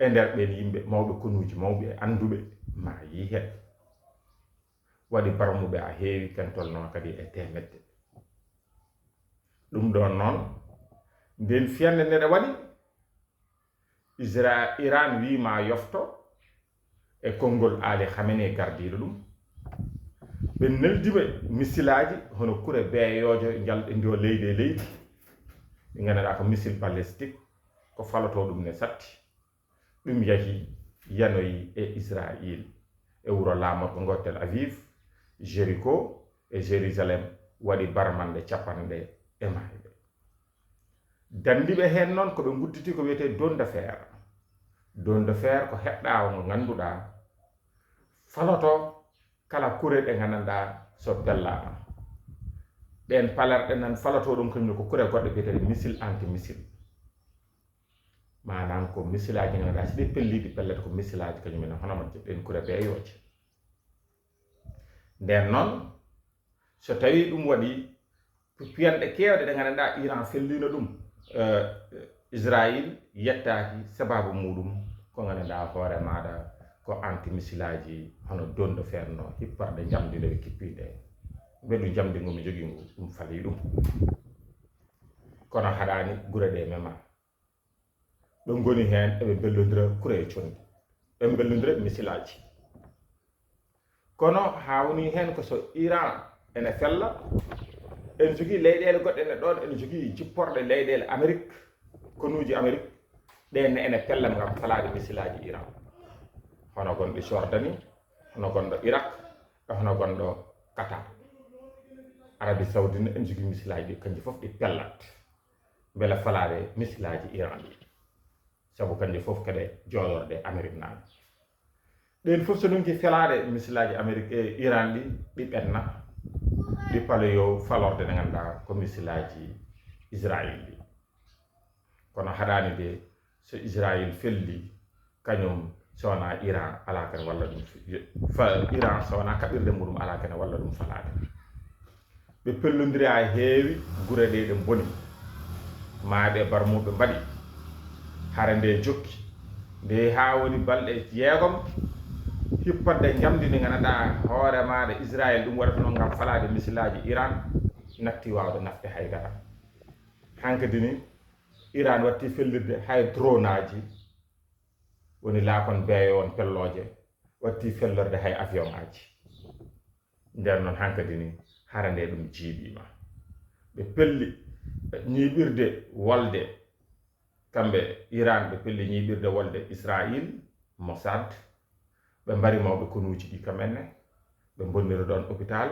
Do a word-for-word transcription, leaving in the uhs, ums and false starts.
e nder ɓeen yimɓe mawɓe konuuji mawɓe e annduɓe maayii heen. Waɗi barmuɓe a heewi, ken tolnoo kadi e teemedde. Ɗum ɗoon noon, ndeen fiyannde nde ɗe waɗi, Isra Iran wii ma yofto e konngol Ali Khamenei gardiiɗo ɗum. Ɓe neldi ɓe misilaaji hono kure beeyoojo njalɗe ndiwo leydi e leydi, ɗi nganndanɗaa ko missile balistique, ko falotoo ɗum ne satti. Ɗum yahi yanoyi e Israayiil e wuro laamorgo ngo Tel Aviv, Jéricho e Jérusalem waɗi barmannde capanɗe e maayɓe. Danndiiɓe heen noon ko ɓe ngudditi ko wiyetee dône de fer. Dône de fer ko heɗɗaawo ngo ngannduɗaa faloto kala kure ɗe nganndanɗaa so pellaama. Ɗeen palerɗe nan falotoo ɗum kañum ko kure goɗɗe biyeteeɗe missile anti missile. Maanaam ko misilaaji nganndanɗaa si ɗi pelliiɗi pellet ko misilaaji kañum en hono majje ɗeen kure beeyooje. Ndeen noon, so tawii ɗum waɗi piyanɗe keewɗe ɗe nganndanɗaa Iran felliino ɗum, eh, Israayiil yettaaki, sabaabu muuɗum ko nganndanɗaa hoore maaɗa ko anti misilaaji hono dône de fer no hipparde njamndi nde ɓe kippii nde. Mbeɗu njamndi ngu mi jogii ngu ɗum falii ɗum. Kono haɗaani gure ɗe mema. Ɓe ngoni heen eɓe mbellondira kure e conndi, eɓe mbellondira misilaaji. Kono haa woni heen ko so Iran ene fella, ene jogii leyɗeele goɗɗe ene ɗoon, ene jogii jipporɗe leyɗeele Amerik, konuuji Amerik, ɗeen ne ene pella ngam falaade misilaaji Iran. Hono gonɗo Jordani, hono gonɗo Irak, e hono gonɗo Qatar. Arabie Saoudite ne ene jogii misilaaji ɗi, kanji fof ɗi pellat. Mbele falaade misilaaji Iran ɗi. Sabu kanji fof kadi jooɗorɗe Amerik naaɓe. Ɗeen fof so ɗum ki felaade misilaaji Amerik e Iran ɗi, ɗi ɓenna, ɗi pala yo falorde nde ngannduɗaa ko misilaaji Israayiil ɗi. Kono haɗaani de so Israayiil felli, kañum so wonaa Iran alaa ko ene walla ɗum. Fa-, Iran so wonaa kaɓirde muɗum alaa ko ene walla ɗum falaade. Ɓe pellondiri haa heewi, gure ɗe ɗe mboni. Maayɓe e barmuɓe mbaɗi. Hare nde jokki. Nde haa woni balɗe jeegom, hippanɗe njamndi ndi nganndanɗaa hoore maaɗa Israayiil ɗum waɗata noon ngam falaade misilaaji Iran, natti waawde nafde hay dara. Hankadi ni, Iran watti fellirde hay dronaaji, woni laakon beeyo on pellooje, watti fellorde hay avion aji. Nden noon hankadi ni, hara nde ɗum jiiɓiima. Ɓe pelli ñiiɓirde wolde, kamɓe Iran, ɓe pelli ñiiɓirde wolde Israayiil, Mossad, ɓe mbari mawɓe konuuji ɗi kamenne, ɓe mbonniri ɗoon hôpital,